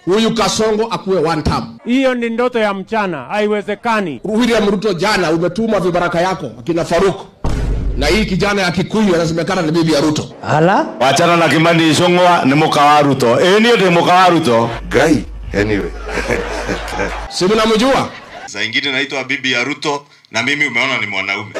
Huyu Kasongo akuwe one term. Hiyo ni ndoto ya mchana, haiwezekani. William Ruto, jana umetuma vibaraka yako akina Faruk, na hii kijana ya Kikuyu anasemekana ni bibi ya Ruto. Ala? Wachana na Kimani Ichung'wa ni muka wa Ruto. Niyo ndi muka wa Ruto. Guy, anyway. Si mnamjua? Saa ingine naitwa bibi ya Ruto na mimi umeona ni mwanaume.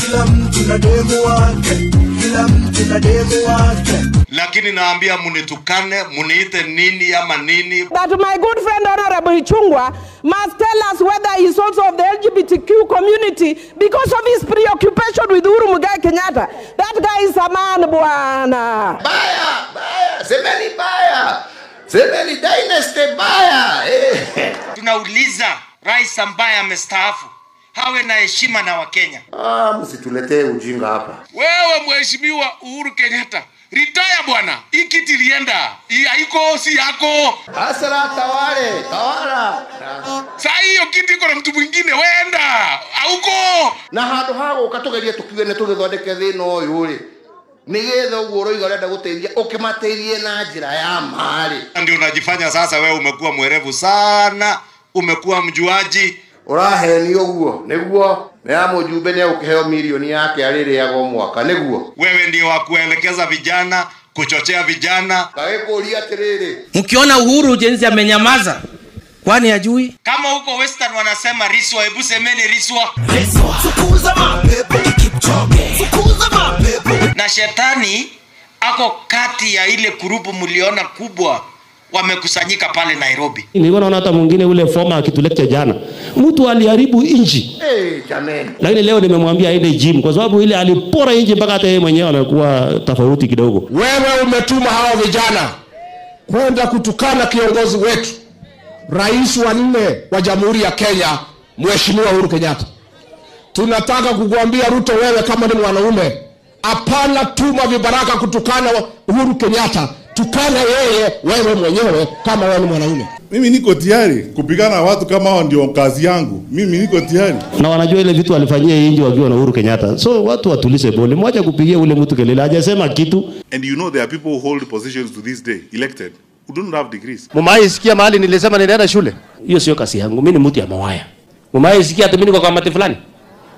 Kila mtu na demu wake, kila mtu na demu wake. Lakini naambia munitukane, muniite nini ama nini. That my good friend Honorable Ichung'wa must tell us whether he is also of the LGBTQ community because of his preoccupation with Uhuru Muigai Kenyatta. That guy is a man, bwana. Baya, baya, semeni baya. Semeni dynasty baya. Tunauliza rais ambaye amestaafu hawe na heshima na Wakenya. Msituletee ujinga hapa. Wewe Mheshimiwa Uhuru Kenyatta, retire bwana. Hii kiti ilienda. Hii haiko, si yako. Hasara tawale, tawala. Saa hiyo kiti iko na mtu mwingine, weenda. Hauko. Na handu ha guka tugerie tukiuge ni tugithondeke thina uyu ri. Nigetha uguo uroiga urenda guteithia ukimateithie na njira ya mali. Ndio unajifanya sasa wewe umekuwa mwerevu sana, umekuwa mjuaji. Urahenio guo niguo ya mujumbe ni ukiheo milioni yake aririaga mwaka niguo. Wewe ndio wa kuelekeza vijana, kuchochea vijana. Kagekuria atiriri. Mkiona Uhuru jenzi amenyamaza, kwani hajui? Kama huko Western wanasema riswa, hebu semeni riswa. Riswa. Fukuza mapepo Kipchoge. Fukuza mapepo. Na shetani ako kati ya ile kurubu mliona kubwa wamekusanyika pale Nairobi. Nilikuwa naona hata mwingine ule former akitulecture jana. Mtu aliharibu inji. Jameni. Lakini leo nimemwambia aende gym kwa sababu ile alipora inji mpaka hata yeye mwenyewe amekuwa tofauti kidogo. Wewe umetuma hao vijana kwenda kutukana kiongozi wetu, rais wa 4 wa Jamhuri ya Kenya, Mheshimiwa Uhuru Kenyatta. Tunataka kukuambia Ruto, wewe kama ni mwanaume, hapana tuma vibaraka kutukana Uhuru Kenyatta. Tukana yeye wewe mwenyewe kama wewe ni mwanaume. Mimi niko tayari kupigana na watu kama hao, ndio kazi yangu. Mimi niko tayari. Na wanajua ile vitu walifanyia inji wakiwa na Uhuru Kenyatta. So watu watulize bole. Mwacha kupigia ule mtu kelele. Hajasema kitu. And you know there are people who hold positions to this day elected who don't have degrees. Mumai sikia mahali nilisema nilienda shule. Hiyo sio kazi yangu. Mimi ni mtu ya mawaya. Mumai sikia hata mimi niko kamati fulani.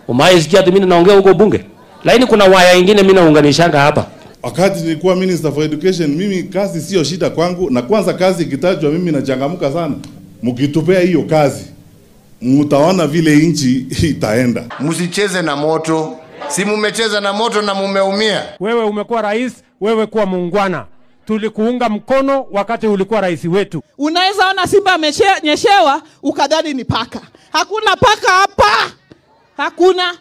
Mumai sikia hata mimi naongea huko bunge. Lakini kuna waya nyingine mimi naunganishanga hapa. Wakati nilikuwa Minister for Education, mimi kazi sio shida kwangu, na kwanza kazi ikitajwa mimi nachangamka sana. Mkitupea hiyo kazi, mtaona vile inchi itaenda. Msicheze na moto. Si mumecheza na moto na mumeumia. Wewe umekuwa rais, wewe kuwa muungwana. Tulikuunga mkono wakati ulikuwa rais wetu. Unaweza ona simba amenyeshewa ukadhani ni paka. Hakuna paka hapa. Hakuna.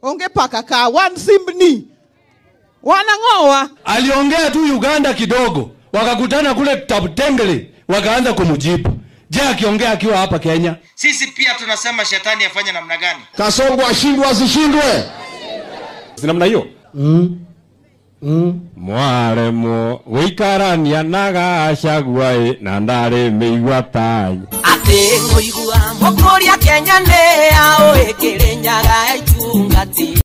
Onge paka ka one simbni. Wanangoa. Aliongea tu Uganda kidogo, wakakutana kule Taptengele, wakaanza kumjibu. Je, akiongea akiwa hapa Kenya? Sisi pia tunasema shetani afanye namna gani? Kasongo ashindwe asishindwe? Si namna hiyo? Mwaremo gũikarania na Gachagua na ndarĩ mĩigua tai. Atĩ ngũigua mũkũria Kenya nĩ aũĩ Kĩrĩnyaga itungati.